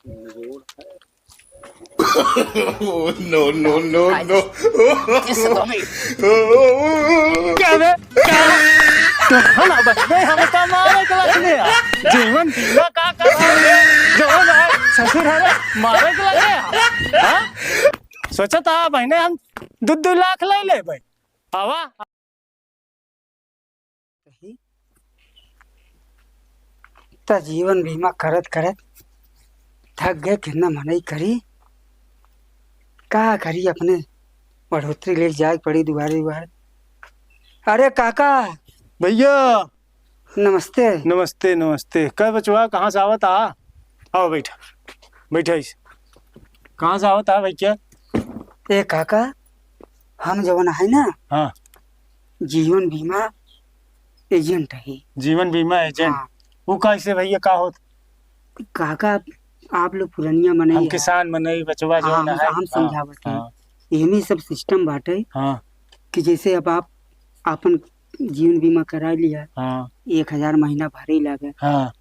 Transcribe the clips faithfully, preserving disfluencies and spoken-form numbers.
Oh, no, no, no, no। क्या बे? क्या? तो है ना बस, नहीं, हम का मारे के लगे यार। जीवन बीमा का, का, का, जो है ना, ससुर है ना, मारे के लगे यार। हाँ? सोचा था, बहने, हम दो, दो लाख ले ले भाई। आवा। त जीवन बीमा करत करत थक गए, कितना मनई करी, का करी, अपने बढ़ोतरी ले जाए पड़ी दुआरे दुआरे। अरे काका। भैया। नमस्ते। नमस्ते, नमस्ते। का बचवा, कहाँ से आवत आ? आओ बैठा, बैठा इस। कहाँ से आवत आ भैया? ए काका, हम जवन है ना, हाँ। जीवन बीमा एजेंट है। जीवन बीमा एजेंट? हाँ। वो कैसे भैया, का होत? काका, आप लोग पुरनिया मनई हम है। किसान मनई, बचवा जो हाँ, ना हम, है। हम हाँ, समझावत हैं। हाँ। एमे सब सिस्टम बाटे हाँ। कि जैसे अब आप आपन जीवन बीमा करा लिया, हाँ। एक हजार महीना भरे लागे, हाँ।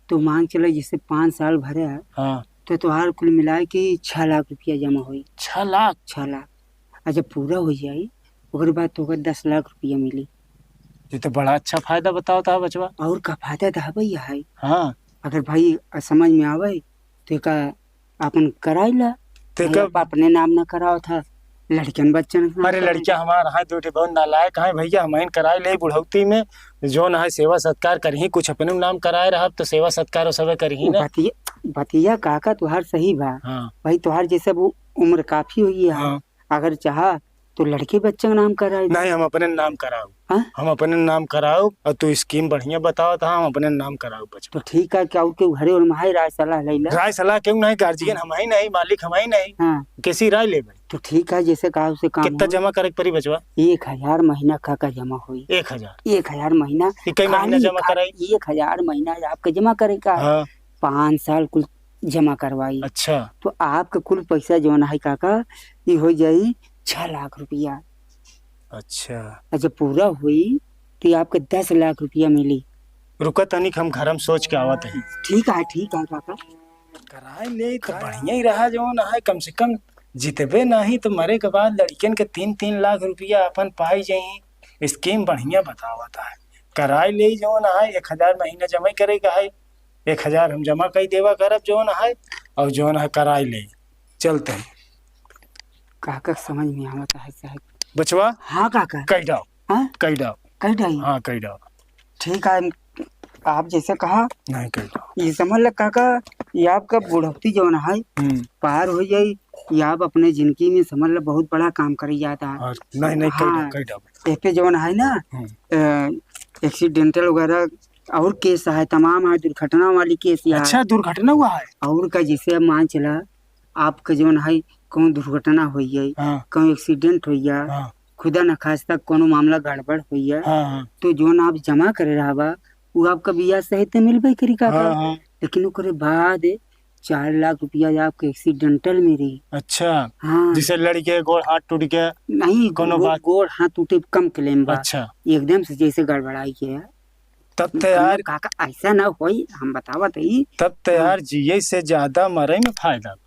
तो मान चला जैसे पाँच साल भरे है, हाँ। तो तोहार कुल मिलाए के छह लाख रुपया जमा होई। छह लाख? छह लाख। आ जब पूरा हो जाई, ओकरे बाद तो ओकर दस लाख रुपया मिली। ये तो बड़ा अच्छा फायदा बतावत है बचवा। और का फायदा तो हवे ही है। हाँ। अगर भाई समझ में आवे, तो एका आपन कराई ला। ते भाई, कब आप अपने नाम ना करावत है, लड़कन बच्चन के नाम अरे, कराई। लड़किया हमार है, दो ठे बहुत नालायक है भैया, हम इन कराई ले बुढ़ौती में, जौन है सेवा सत्कार करही, कुछ अपने नाम कराए रहब, तो सेवा सत्कार वो सबे करही ना। बतिया, बतिया काका तुहार सही बा। हाँ। भाई, तुहार जैसे वो उम्र काफी हुई है, हाँ। अगर चाहा तो लड़के बच्चन के नाम कराई। नहीं, हम अपने नाम कराओ। हाँ? हम अपने नाम कराओ, और तू स्कीम बढ़िया बतावत हा, हम अपने नाम कराओ बचवा। तो ठीक है, क्या और केहू घरे ओर में है, राय सलाह ले ला। राय सलाह केहू नहीं, गार्जियन हाँ। हम ही नहीं, मालिक हम ही नहीं। हाँ। कैसी राय लेबे? तो ठीक है, जैसे कहा उसे काम कितना हो। जमा करे के पड़ी बचवा? एक हजार महीना का, का जमा होई। एक हजार? एक हजार महीना। ये कई महीना खाली, जमा खाली कराई? एक हजार महीना आपके जमा करे का। हाँ। पाँच साल कुल जमा करवाई। अच्छा। तो आपके कुल पैसा जौन है काका, ये हो जाई छह लाख रुपया। अच्छा। और जब पूरा होई, तो ये आपके दस लाख रुपया मिली। रुका तनिक, हम घर में सोच के आवत है। ठीक है, ठीक है काका। कराए ले तो बढ़िया ही रहा, जौन है, कम से कम जितबे नहीं तो मरे के बाद लड़कियन के तीन तीन लाख रुपया अपन पाई जाई। स्कीम बढ़िया बतावत है, कराए ले, जौन है, एक हजार महीना जमा करे का है, एक हजार हम जमा कर देवा करब, जौन है, और जौन है, कराए ले, चलते हैं। काका समझ में आवत है साहब। बचवा। हाँ काका। कह डाओ। हाँ? कह डाओ। कह डाई? हाँ, कह डाओ। ठीक है, आप जैसे कहा। नहीं, कह डाओ। ये समझ ल काका, ये आपका बुढ़ौती जौन है, हम्म। पार हो जाई, ये आप अपने जिंदगी में समझ ल बहुत बड़ा काम करी जाता है। और नहीं, नहीं, कह डाओ, हाँ, कह डाओ। एह पे जौन है ना, हम्म। अ, एक्सीडेंटल वगैरह और केस है, तमाम है, दुर्घटना वाली केस है। अच्छा, दुर्घटना हुआ है? और का, जैसे अब मान चला, आपका जौन है, कहूँ दुर्घटना होई है, हाँ। कहूँ एक्सीडेंट होई है, हाँ। खुदा न खास्ता कोनो मामला गड़बड़ होई है, हाँ, हाँ। तो जौन आप जमा करे रहबा, वो आपका बियाज सहित मिलबे करी काका। हाँ, हाँ। लेकिन ओकरे बाद चार लाख रुपया आपके एक्सीडेंटल में रही। अच्छा। हाँ। जैसे लड़के गोड़ हाथ टूट के नहीं, कोनो गो-, बात? गोड़ हाथ टूटे कम क्लेम बा। अच्छा। एकदम से जैसे गड़बड़ाई के है। तब तो हम यार काका ऐसा ना होई, हम बतावत हई। तब तो हाँ। यार जिए से ज्यादा मरे में फायदा बा।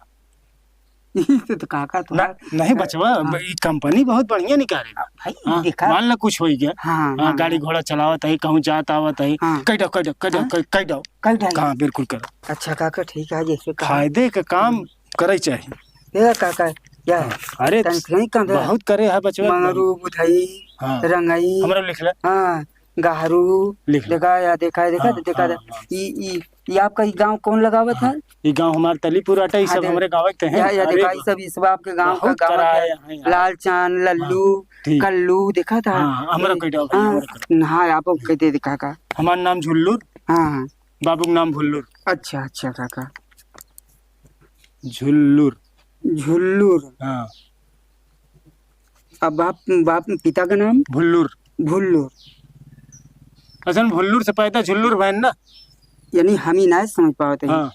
तो, तो काका तो ना, यार, नहीं बचवा, हाँ। ई कंपनी बहुत बढ़िया निकाले बा। भाई, हाँ, देखा। मान ला कुछ होई गया। हाँ, हाँ, हाँ, गाड़ी हाँ। घोड़ा चलावत है, कहूँ जात आवत है। हाँ। कह दो, कह दो, कह दो, हाँ? कह, कह दो। कह दो। हाँ, बिल्कुल करो। अच्छा काका, ठीक है, जैसे कहा। फायदे के काम हम्म। करे चाहिए। ए काका, या, हाँ, अरे, तनी कहीं कम है। बहुत करे है बचवा। मंगरू, बुधई, हाँ। रंगई। हमरा लिख ले। हाँ, गहरू, लिख ले। देखा या, देखा, देखा, हाँ, देखा, हाँ, देखा। हाँ। ई, ई, ई आपका ई गाँव कौन लगावत हाँ, है? ई गाँव हमार तलीपुर अटे, ई हाँ, सब देख, हमरे गाँव के हैं। या, या अरे, देखा, ई सब, ई सब आपके गाँव बहुत का, गाँव कराए के। हैं, हाँ। लालचान, हाँ, लल्लू, ठीक। कल्लू, देखा था? हाँ, हमरा ए, कह दो, हाँ, हमरा कह दो। हाँ, आपको कह दे, देखा का। हमार नाम झुल्लुर। हाँ, हाँ। बाबू के नाम भुल्लुर। अच्छा, अच्छा, काका। झुल्लुर। झुल्लुर। हाँ। अब बाप, बाप, पिता का नाम? भुल्लुर। भुल्लुर। असल में भुल्लुर से पैदा झुल्लुर भैन ना। यानी हम ही ना समझ पावत है। हाँ।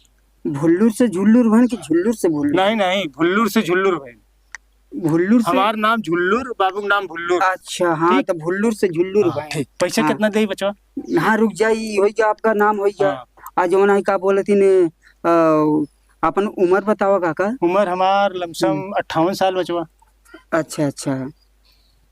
भुल्लुर से झुल्लुर भैन कि झुल्लुर से भुल्लुर? नहीं, नहीं, भुल्लुर से झुल्लुर भैन। भुल्लुर से? हमार नाम झुल्लुर, बाबू के नाम भुल्लुर। अच्छा, हाँ, ठीक? तो भुल्लुर से झुल्लुर हाँ, भैन। ठीक। पैसा हाँ। कितना देई बचवा? हाँ, रुक जाई, होई गया आपका नाम, होई गया। हाँ। आ जौन है का बोलत ही ने, अ, अपन उमर बतावा काका। उमर हमार लमसम हम्म। अट्ठावन साल बचवा। अच्छा, अच्छा,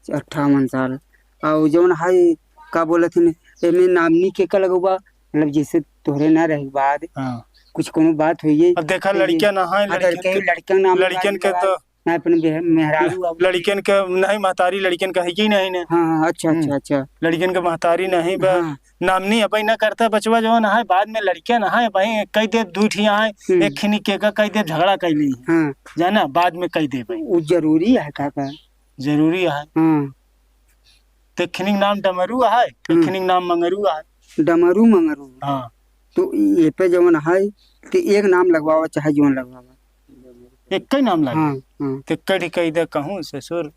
अट्ठावन साल। अउ जौन है, का बोलत हन, एमे नामनी के का लगवा? मतलब जैसे तोहरे ना रहे के बाद हाँ। कुछ कोनो बात होइए अब देखा, तो ये लड़कियां ना है, अगर लड़कियन के, लड़कियन नाम लड़कियन के तो ना अपन बेह-, मेहरारू अब लड़कियन के नहीं, महतारी लड़कियन के है कि नहीं ने? हाँ, हाँ, अच्छा, हम्म। अच्छा, अच्छा। लड़कियन के महतारी नहीं बा। हाँ। नामनी अबही ना करता बचवा जौन है, बाद में लड़कियन है, अबही कई दे दुइ ठिया है, हम्म। एक खिनी के का कई दे झगड़ा कई ली। हाँ। जाना, बाद में कई दे भाई। उ जरूरी है काका। जरूरी है। हाँ। ते खिनी के नाम डमरू है, हम्म। खिनी के नाम मंगरू है। डमरू मंगरू। हाँ। तो ये पे जौन है, ते एक नाम लगवावा चाहे जौन लगवावा। एक ही नाम लगे। हाँ, हाँ। ते कढ़ी कह दे कहूँ ससुर,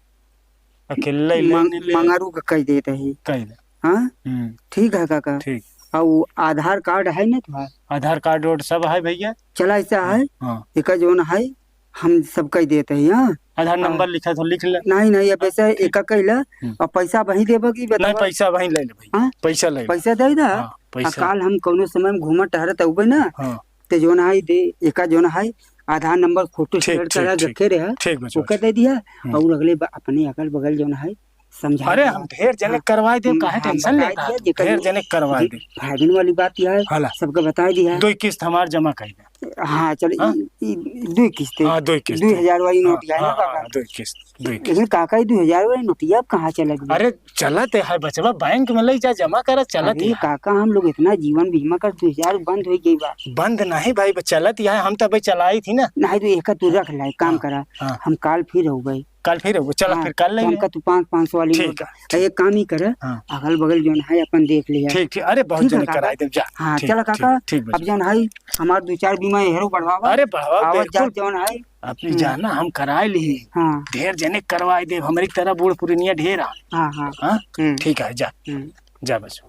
अकेले ही मंग-, लेने ले। मंगरू का कह देते ही। कह दे। हाँ? हम्म। ठीक है काका। ठीक। अउ आधार कार्ड है ना तुम्हार? आधार कार्ड रोड सब है भैया। चला ऐसा हाँ, है, हाँ। एका जौन है, हम सब कह देते हैं, हाँ? आधार हाँ। नंबर लिखा तो लिख ले। नहीं, नहीं, अब ऐसा ठीक। एका कह ले, हम्म। अब पैसा वहीं देबो कि नहीं, बतावा? पैसा वहीं ले ले भैया। हाँ? पैसा ले ले। पैसा दे दा? हाँ, आ पैसा। काल हम कौनो समय में घूमत टहरत अउबे ना, हाँ। ते जौन है दे, एका जौन है, आधार नंबर, फोटो ठीक, स्टेट ठीक, करा ठीक। रखे रहे, ठीक बा, ओके चल। दे दिया, हम्म। अउर अगले बा-, अपने अगल बगल जौन है, समझा अरे, दिया। हम ढेर जने हाँ, करवाए देब, हम, काहे हम टेंशन बताए लेता दिया, है? जेकर ढेर जने करवाए जी, देब। फायदे वाली बात यह है, हाला। सबके बताए दिया है। दो किस्त हमार जमा कर दे। हाँ, चल, हाँ? ई, ई दो किस्त है। हाँ, दो किस्त दो हजार वाली हाँ, नोट है ना हाँ, काका? हाँ, दो किस्त, दो किस्त। लेकिन काका, ई दो हजार वाली नोटिया अब कहाँ चलत बा? अरे, चलत है बचवा, बैंक में ले जा, जमा करा, चलत अरे है। काका, हम लोग इतना जीवन बीमा कर दो हजार बंद हो गई बा। बंद नहीं भाई, बस चलत है, हम तो भाई चलाई थी ना। नहीं तो एक तू रख ला, एक काम हाँ, करा, हाँ। हम काल फिर हो भाई। काल फिर हो, चला हाँ, फिर काल ले तो ले। हमका तू पाँच, पाँच सौ वाली ठीक नोट है, दे। एक काम ही करा, हाँ। अगल बगल जौन है अपन देख लिया। ठीक, ठीक, अरे बहुत ठीक है जने काका। कराए देब जा। हाँ, ठीक, चला ठीक, काका, ठीक बा अब जौन है हमार दो चार बीमा एहरो बढ़वावा। अरे बढ़वावा, आवत बिल्कुल। जात जौन है, अपनी हम्म। जाना हम कराए ली। हाँ। ढेर जने करवाए देब, हमरी तरह बूढ़ पुरनिया ढेर आ। हाँ, हाँ। हाँ? हम्म। ठीक है, जा। हम्म। जा बस।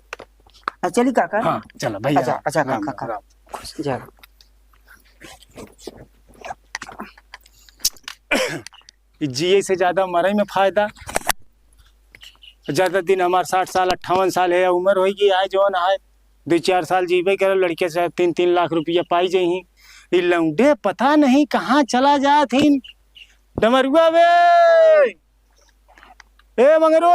आ, चली काका? हाँ, चला भैया। अच्छा, अच्छा, राम, काका, राम, काका। राम। खुश। जा। ई जिए से ज्यादा मरे में फायदा। ज्यादा दिन हमार साठ साल, अट्ठावन साल है उमर होई गई, आए जौन आए, दो चार साल जीबे करे, लड़के से तीन तीन लाख रुपया पाई जइहीं। ई लौंडे पता नहीं कहाँ चला जात हिन। डमरुआ बे, ए मंगरू।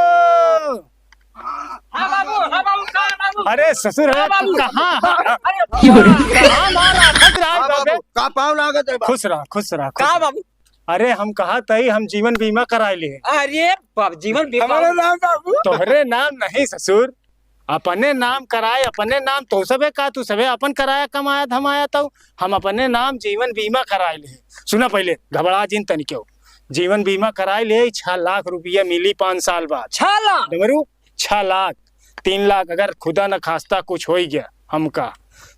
हाँ बाबू, हाँ बाबू, कहाँ बाबू? अरे ससुर है, हाँ बाबू। तू कहाँ? अरे कहाँ मार रहा? खुश रहा हाँ बाबू। बाबू, का पाँव लागत है बाबू? खुश रहा, खुश रहा, खुश कहाँ रहा। बाबू? अरे हम कहा तई हम जीवन बीमा कराए लिए। अरे बाबू, जीवन बीमा? हमारा नाम बाबू। तोहरे नाम नहीं ससुर, अपने नाम कराए, अपने नाम तो सबे का, तू सबे अपन कराया, कमाया, धमाया, तो हम अपने नाम जीवन बीमा कराए ले। सुना पहले, घबरा जिन तनिको, जीवन बीमा कराए ले, छह लाख रुपया मिली पाँच साल बाद। छह लाख? डमरू, छह लाख, तीन लाख अगर खुदा न खास्ता कुछ हो गया हमका,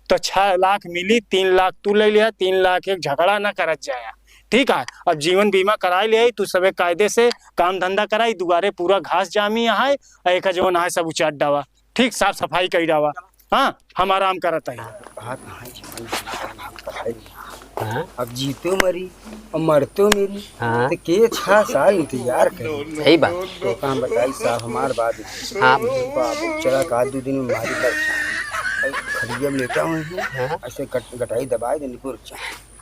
तो छह लाख मिली, तीन लाख तू ले लिया, तीन लाख एक झगड़ा न करत जाया। ठीक है, अब जीवन बीमा कराए ले, तू सबे कायदे से काम धंधा कराई, दुआरे पूरा घास जामी है, आ एका जवन है सब उचाट डावा। ठीक, साफ सफाई कई डावा। हाँ, हम आराम करत हई। बात नहीं, जीवन बीमा हम कराई। हाँ। अब जीतो मरी और मरतो मेरी, हाँ। तो के छह साल इंतजार करी? सही बात। तो काम बताई साहब, हमार बात। हाँ। बाबू, चला का दो दिन में मारी लग जाए। अब खड़िया में लेटा हुए हैं, हाँ। ऐसे गट-, गटाई दबाए दे, निकुर जाए।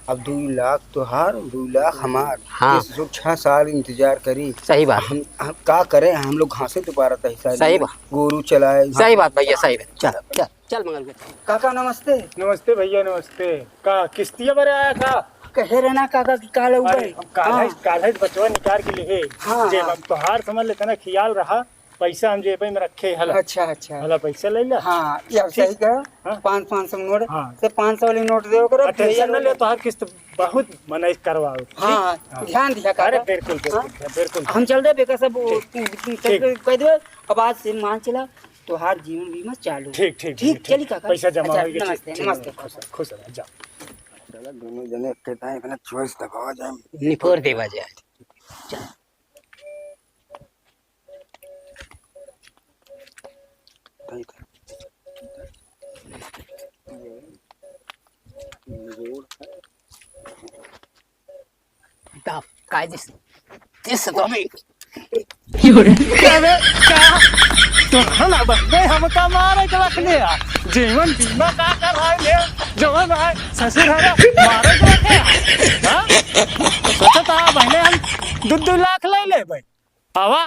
अब दो लाख तोहार, दो लाख हमार। हाँ। ये ससुर छह साल इंतजार करी। सही बात। हम, हम का करें, हम लोग घासे तो पारत है सारी। सही बात। गोरू चलाए। सही बात भैया, सही बात। चल, चल, चल मंगल के। काका नमस्ते। नमस्ते भैया, नमस्ते। का किस्तिया भरे आया का? कहे रहे ना काका कि काल अरे, अउबे। हम काल हाँ। है, काल है बचवा निकाल के लिए। हाँ, जे हाँ। हम तोहार समझ लेते ना, ख्याल रहा। पैसा हम जेबे में रखे हला। अच्छा, अच्छा। हला पैसा ले ला। हाँ, ये अब ठीक। सही कहा। हाँ। पाँच, पाँच सौ नोट, हाँ। तो पाँच सौ वाली नोट दे ओकरा, आ, टेंशन न ले, तोहार किस्त बहुत मनई करवाओ। हाँ, ठीक? हाँ। ध्यान दिया अरे, काका। बिल्कुल, बिल्कुल, हाँ। बिल्कुल। हम चल दे बेका सब, ठीक। तू, तू, ठीक। कह दे, अब आज से मान चला, तोहार जीवन बीमा चालू। ठीक, ठीक, ठीक, ठीक, ठीक। चली काका। पैसा जमा अच्छा, हो गया, नमस्ते, ठीक, ठीक। नमस्ते। खुश रह, खुश रह, जा। चला, दोनों जने के ताई अपना choice दबावा जाए। निपोर देवा जाए। दाब, काय दिस? दिस तो अभी। अबे, का? तोहन बहिने हमका मारे के रख ले आ। जीवन बीमा का कर रहा है ले, जवन रहा है ससुर है मारे के रखे आ। हाँ? सोचत आ बहिने हम दू दू लाख ले लेबे। आवा,